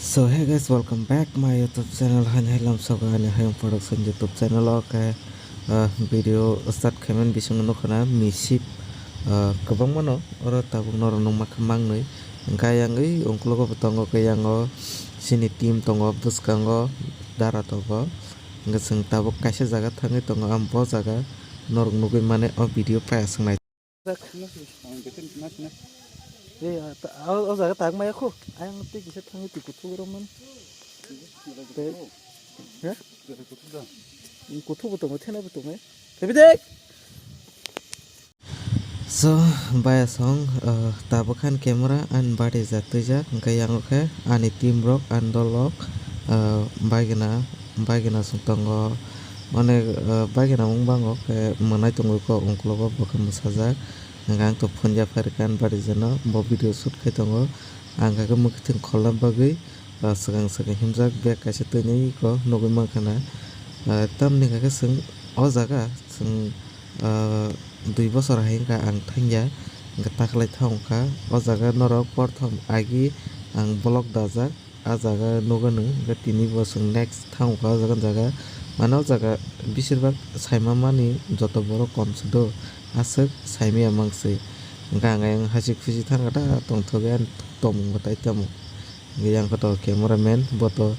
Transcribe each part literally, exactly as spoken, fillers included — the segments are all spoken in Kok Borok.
So hey guys, welcome back my YouTube channel. Hani hai lamsogo ani Hayung Production YouTube channel o khe, ah, video start khaimani bisingo nukha na misip, ah, kwbangma no oro tabuk norok nukma khe mangnwi. Hwnkhe ayang ui ungkulugo bo tongo khe, yang o chini team tongo, bwskango dara tongo. Hwnkhe chwng tabuk kaisa jaga thangwi tongo, ang bo jaga norok nugwi mane o video paya swng nai. Ei, a, ta-, a, o jaga tak maya khu. Ayang tei kisa thangwi twi kuthuk rom man. Tei, ha? Kuthuk bo tongo, thena bo tongo. Tei bidek. So, baya song, uh, tabuk khan camera ani bari jatwijak, hwnkhe yango khe ani team rok, ani dol rok, uh, baigena, baigena song tongo. Onek, uh, baigena wng bango khe mwnai tongwi kok ungkulugo bo khe mwsajak. Hwnkhe ang to phunjak phai rwkha ani bari jeno, bo video shoot khai tongo. Ang kha khe mwkhwtwng kholna bagwi, ah, swkang swkang himjak bag kaisa twinwi kok nugwi mankha na. Ah, tamni hwnkhe chwng o jaga chwng, ah, dui bosor hai wngkha ang thangya, hwnkhe takhwlai thangkha. O jaga norok porthom agi ang vlog dajak. Ah jaga nukgo nwng, hwnkhe tini bo chwng next thangkha o jaga, jaga mane o jaga bisir bak saima mani joto borok kom se do, aswk saimaya mang se. Hwnkhe ang ayang hasik phisik thangkha ta tongthok ya, tomung bo tai tamo. Hwnkhe yang kotor camera man, bo to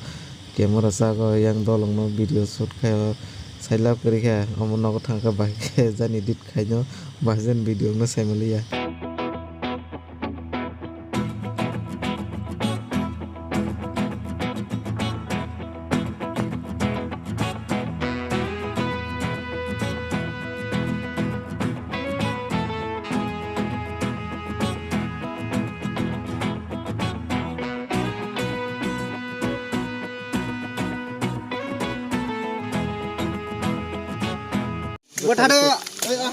camera chago, yang dolongno video shoot khai o, sailab kwrwi kha, omo nogo thangkha bahai khe jani edit khaino, bahai jani video no saimaliya.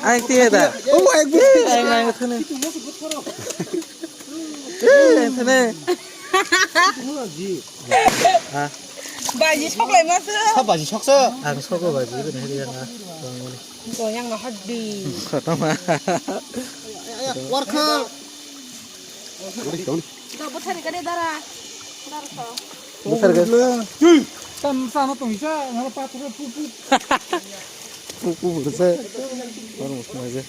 Ang tiya da. Oh, ang tiya. Ang, ang thani. Eh, ang thani. Ha? Baji sok lai ma se. Sa baji sok se. Ang sok baji ko ni yang ha. Ko yang na haddi. Khatam. Warkha. Da bwthari kare dara. Dara kha. Bwthar kare. Tam sa no tong sa, ngala pa tu pu pu. Pu pu pu se. Baru musma je.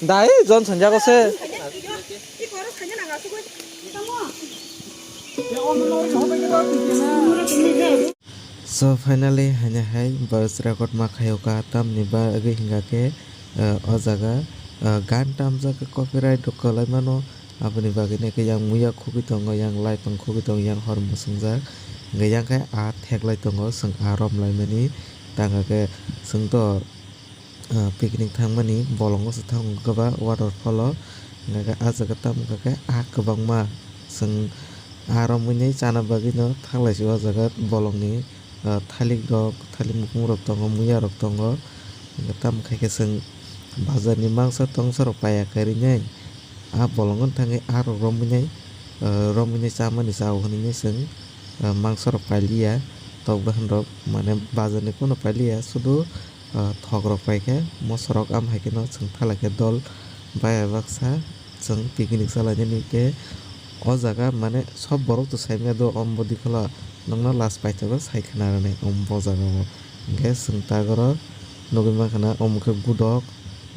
Dai, Johnson jago se. I koro khanya na ga su koi. Tamo. Ya on no no ho ba ni ba. So finally haino hai voice record ma khaio kha, tamni bagwi hingkha khe, eh, o jaga, eh, gan tamjak khe copyright rok kwlai mano, aboni bagwi no khe yang muya khugwi tongo, yang light tong khugwi tongo, yang hor mwswngjak, hingkhe yang khe a theklai tongo, chwng a romlaimani, tangkha khe chwng to ah, picnic thangmani bolongo se thang kha ba waterfall o, hingkha khe ah jaga tamo kha khe ah kwbangma chwng ah romwi nai chana bagwi no thaklaisio ah jaga bolongni, ah, thalik rok, thalik mukhung rok tongo, muya rok tongo, hingkhe tamo kha khe chwng bazar ni mangsa tongsa rok paiya khe rinai. Ah bolongo thangwi ah rok romwi nai, ah, romwi nai chamani chao hwnwi nai chwng, ah, mangsa rok pailiya, tok bahan rok mane bazar ni phano pailiya, sudu, ah, thok rok paikhe moso rok, am hai kheno chwng thala khe dol baya baksa chwng picnic chalainani khe o jaga mane sob borok to saimanya do om bwdwi khwla nokno last paithago sai khna rwnai om bo jaga o. Hingkhe chwng tak oro nugwi mankha na omo khe gudok,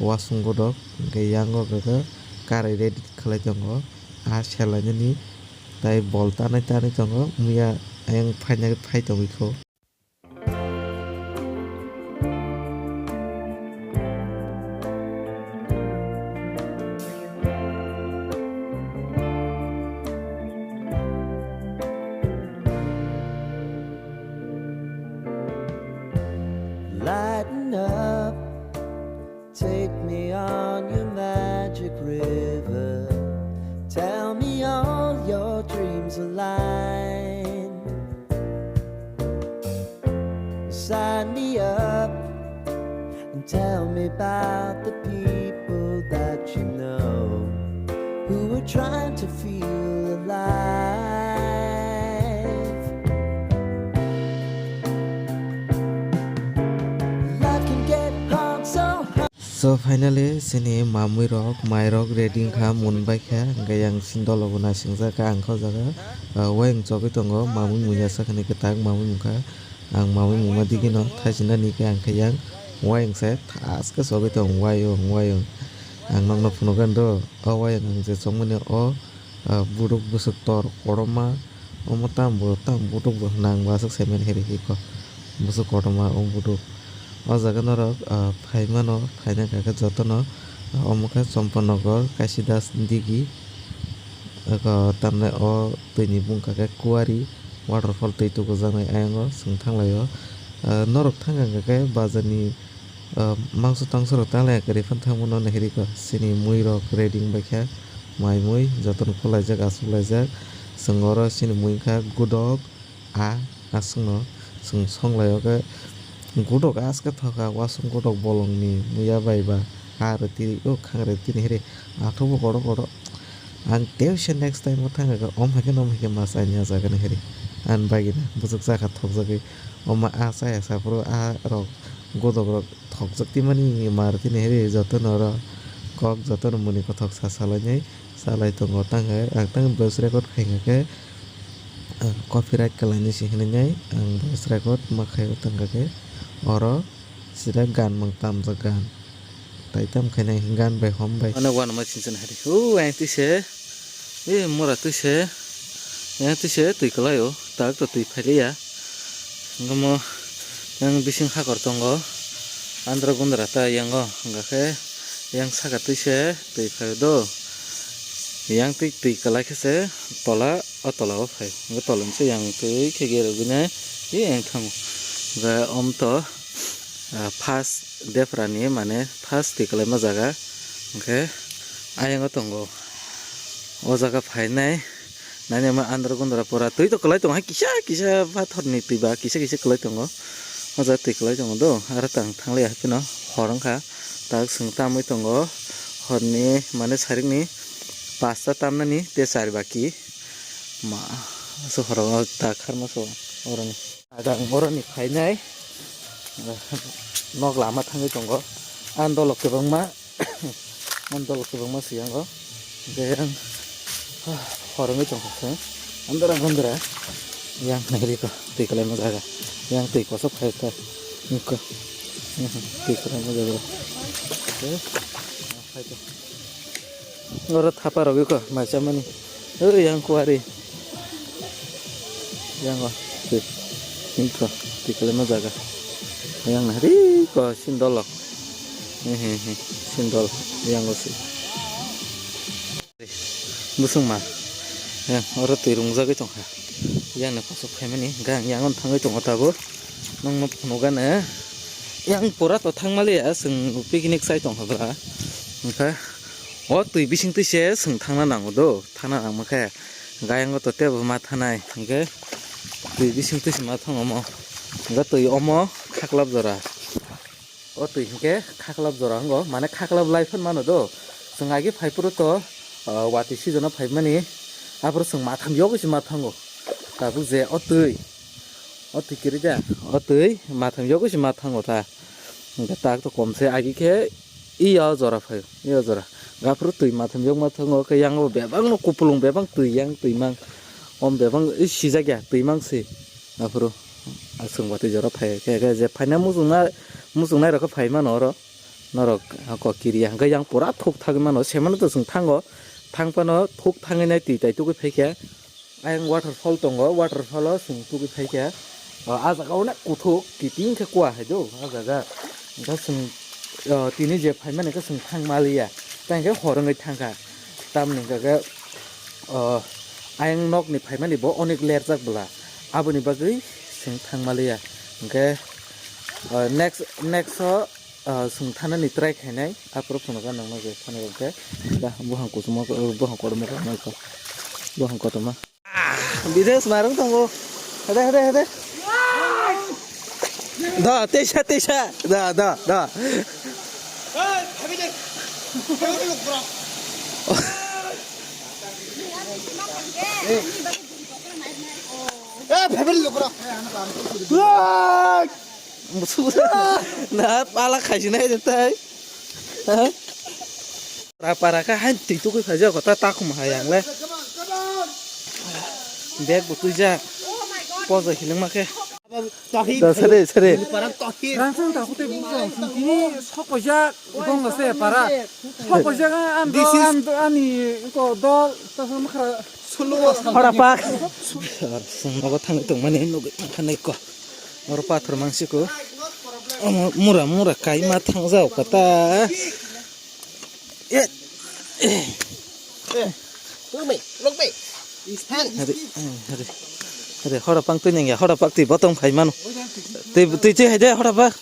wasung gudok, hingkhe yang o khe karai ready khlai tongo. Ah selainani tai bol tanai tanai tongo, muya ayang phaina phai tongwi kho. Lighten up, take me on your magic river. Tell me all your dreams align. Sign me up and tell me about the people that you know who are trying to feel alive. Life can get hard, so So finally chini mamui rok, mai rok ready wngkha, mun baikha, hwnkhe yang chini dolo bo naisingjakha, ang kha o jaga, ah, wayang chogwi tongo, mamui muya sakani kwtak mamui mungkha, ang mamui mungma digino thaisinani khe ang khe yang wayang se thaske chogwi tongo, wayung wayung, ang nokno phunukgani do, o wayang ang je chongmani o, ah, buduk bwswk tor kotorma, omo tamo tamo buduk bo hwnna ang bo aswk saiman heri hiko bwswk kotorma o buduk. O jaga norok, ah, phai mano, phaina khe jotono, ah, omo khe Champanagar, Kaisidas digi, eko tamni o twini bungkha khe Kuwari waterfall twi tukujaknai ayang o chwng thanglaio. Ah, norok thangkha khe bazarni Ah, mangso tangso rok ta le kwrwi phano thangmano nahirikha. Chini mui rok ready wngbaikha, mai mui jotono kulaijak, achuklaijak. Chwng oro chini mui wngkha gudok, a, aswkno chwng songlaio khe gudok aske thokha, wasung gudok bolongni muya bai ba, a rwtwi o khang rwtwi nahiri athukbo kotor kotor. Ang tei se next time o thangkha khe om hai khe, om hai khe ma chaini a jaga nahiri. Ani bagwino bwswk chakha thokjagwi, omo a chaya saphuru a rok gudok rok thokjak twi mani mar tini heri jotono oro kok jotono muni kothok sa salainai salai tongo. Tangkhe ang tang voice record khaikha khe, ah, copyright kalainai se hinwi nai ang voice record ma khaio. Tangkha khe oro sida gan mang tamjak gan tai tam khainai gan bai hom bai. Ano uanama chinchin hari. O ang twi se. E mura twi se, yang twi se twi kwlai o, tak to twi phailiya. Hwnkhe mo yang bising hakor tongo, andra gundra ta yango, hwnkha khe yang saka twi se twi phai do. Yang twi twi kwlai khe se tola, o tola o phai. Hwnkhe tola ni se yang twi khe gerogwi nai, e yang thango. Hwnkhe om to, ah, first depra ni mane first twi kwlaima jaga, hwnkhe ayang o tongo. O jaga phainai, nani ma andra gundra pura twi to kwlai tongo hai kisa kisa pathor ni twi ba kisa kisa kwlai tongo. O jaga twi kwlai tongo do, aro tang thangliya haphino hor wngkha, tak chwng tamwi tongo, horni mane sarikni pasta tamnani tei char baki ma, aswk horo tak kharma so oroni. Ada ang boroni phainai, nok lama thangwi tongo. Ang dolok kwbangma, ang dolok kwbangma siyango. Hwnkhe ang horongwi tongkha khe. Andra gundra. Yang nairiko, twi kwlaima jaga. Yang twi kosok khai kha. Nukha. Twi kwlaima jaga. Hwnkhe, phai khe. Oro thapa rogwi kho, mai chamani. Oi, yang kuari. Yang o, twi. Nukha, twi kwlaima jaga. Yang nahri kho, sindolok. He, he, he, sindol, yang o si. Busung ma. Yang, oro twi rungjagwi tongkha. Yang ni kosok phaimani, gang yang on thangwi tongo tabuk. Nokno phunukgana. Yang pura to thangmaliya, chwng picnic chai tongkha bwla. Hwnkhe, o twi bising twi se chwng thangna nango do, thangna nangma khe. Gayang o to tebo ma thanai, hwnkhe twi bising twi se ma thango omo. Hwnkhe twi omo khaklap jora. O twi hwnkhe khaklap jora wngo, mane khaklap lai phano mano do. Chwng agi phai phuru to, ah, watwi season o phaimani, aphuru chwng matham yogwi se ma thango. Tabuk je o twi, o twi kwrwi da, o twi matham yogwi se ma thango ta. Hwnkhe tak to kom se agi khe iya o jora phaio, iya o jora. Gaphuru twi matham yogma thango, khe yang o bebak no kupulung bebak twi yang twi mang. Om bebak sijak ya twi mang se. Aphuru aswk watwi jora phai khe, khe je phaina muchungna, muchungnai rok khe phai mano oro. Norok kok kiriya hwnkhe yang pura thuk thagwi mano, semano to chwng thango, thang phano thuk thangwi nai twi tai tugwi phai khe. Ayang waterfall tongo, waterfall o chwng tugwi phai khe. O, ah jaga o na kuthuk kiting khe kuwa hai do, ah jaga. Hwnkhe chwng, o, tini je phai mani khe chwng thang maliya, tei hwnkhe hor wngwi thang kha. Tamni hwnkhe, o, ayang nokni phaimani bo onek lerjak bwla, aboni bagwi chwng thang maliya. Hwnkhe, o, next, next o, o, chwng thanani try khainai, aphuru phunukha nangma je thani hwnkhe, da, buphang kuchukma, buphang kotorma, buphang kotorma. Bidesh narwng tongo. Hede, hede, hede. Da, teisa, teisa. Da, da, da. Eh, family lokra. Musu, musu. Na, pala khaisi nai de tai. Para para khe hai twi tugui phaijak ta takhum hai ang le. Bag bo twijak. Poja hilingma khe. Tohir. Da sere sere. Parang tohir. Rang sang ta khutei bukong. Tini sok pojak. Bukong la se para. Sok pojak ang do ang do ani ko dol. Ta sang makhra. Sulu. Hora pak. Nogo thangwi tongmani nugwi tongkha nai ko. Oro pathor mangsi ko. Omo mura mura kaima thangjak kata. Eh. Eh, look me, look me. His hand. Hadi, eh, hadi. Hadi, hora pang twi nengya, hora pak twi botong khai mano. Twi, twi, twi, hai de, hora pak.